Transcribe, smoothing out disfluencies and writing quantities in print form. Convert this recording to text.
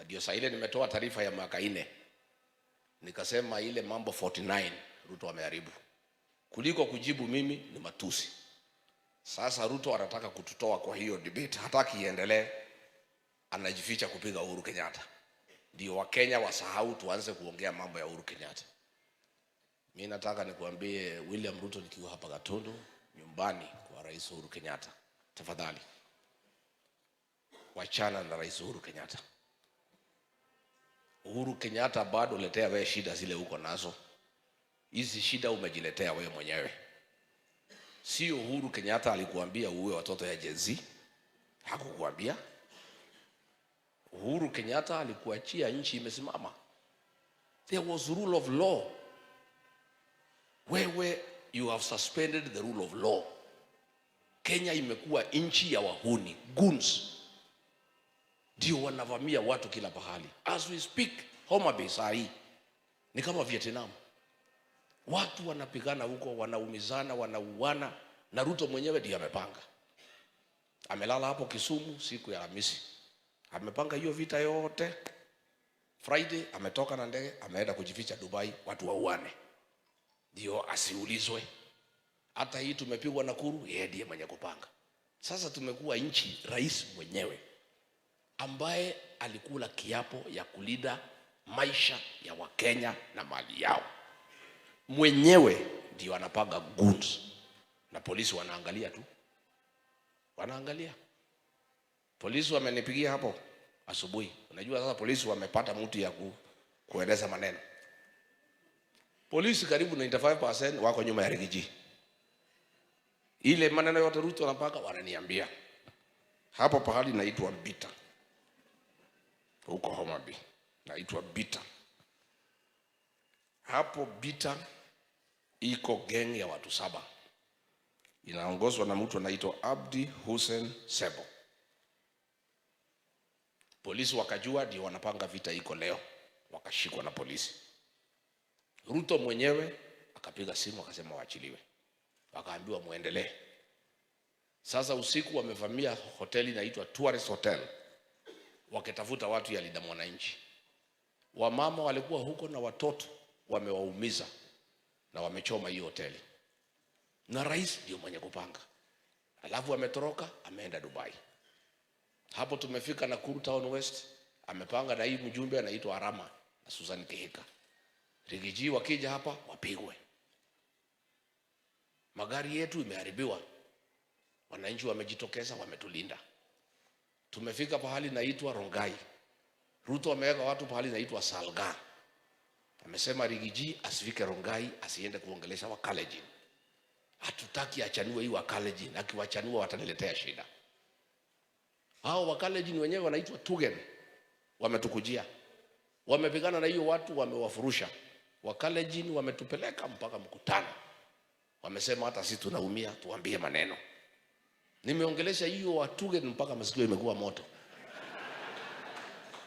Na ndio saa ile nimetoa taarifa ya mwaka 4, nikasema ile mambo 49 Ruto ameharibu. Kuliko kujibu mimi ni matusi. Sasa Ruto anataka kututoa kwa hiyo debate, hataki iendelee, anajificha kupiga Uhuru Kenyatta. Ndio Wakenya wasahau, tuanze kuongea mambo ya Uhuru Kenyatta. Mi nataka nikuambie William Ruto, nikiwa hapa Gatundu nyumbani kwa Rais Uhuru Kenyatta, tafadhali wachana na Rais Uhuru Kenyatta. Uhuru Kenyatta bado letea wewe shida zile uko nazo. Hizi shida umejiletea wewe mwenyewe. Sio Uhuru Kenyatta alikuambia uue watoto ya Gen Z? Hakukuambia. Uhuru Kenyatta alikuachia nchi imesimama. There was rule of law. Wewe, you have suspended the rule of law. Kenya imekuwa nchi ya wahuni, goons ndio wanavamia watu kila pahali. As we speak, Homa Bay saa hii ni kama Vietnam. Watu wanapigana huko, wanaumizana, wanauana, na Ruto mwenyewe ndiye amepanga. Amelala hapo Kisumu siku ya Alhamisi, amepanga hiyo vita yote. Friday ametoka na ndege, ameenda kujificha Dubai, watu wauane, ndio asiulizwe. Hata hii tumepigwa Nakuru, yeye ndiye mwenye kupanga. Sasa tumekuwa nchi, rais mwenyewe ambaye alikula kiapo ya kulinda maisha ya Wakenya na mali yao mwenyewe ndio anapanga goons, na polisi wanaangalia tu, wanaangalia. Polisi wamenipigia hapo asubuhi. Unajua sasa polisi wamepata mtu ya kueleza maneno. Polisi karibu 95% wako nyuma ya Riggy G. Ile maneno yote Ruto anapanga wananiambia. Hapo pahali naitwa Mbita, huko Homa Bay naitwa Bita. Hapo Bita iko gang ya watu 7 inaongozwa na mtu anaitwa Abdi Hussein Sebo. Polisi wakajua ndio wanapanga vita iko leo, wakashikwa na polisi. Ruto mwenyewe akapiga simu akasema waachiliwe, wakaambiwa muendelee. Sasa usiku wamevamia hoteli inaitwa Tourist Hotel wakitafuta watu ya Linda Mwananchi. Wamama walikuwa huko na watoto wamewaumiza na wamechoma hiyo hoteli, na rais ndio mwenye kupanga. Alafu ametoroka ameenda Dubai. Hapo tumefika Nakuru Town West, amepanga na hii mjumbe anaitwa Arama na Susan Kihika. Riggy G wakija hapa wapigwe. Magari yetu imeharibiwa, wananchi wamejitokeza, wametulinda. Tumefika pahali naitwa Rongai. Ruto ameweka watu pahali naitwa Salga. Amesema Riggy G asifike Rongai, asiende kuongelesha Wakalenjin. Hatutaki achanue hii Wakalenjin, akiwachanua wataniletea shida. Hao Wakalenjin wenyewe wanaitwa Tugen, wametukujia, wamepigana na hiyo watu, wamewafurusha. Wakalenjin wametupeleka mpaka mkutano, wamesema hata sisi tunaumia, tuambie maneno. Nimeongelesha hiyo Watugen mpaka masikio imekuwa moto.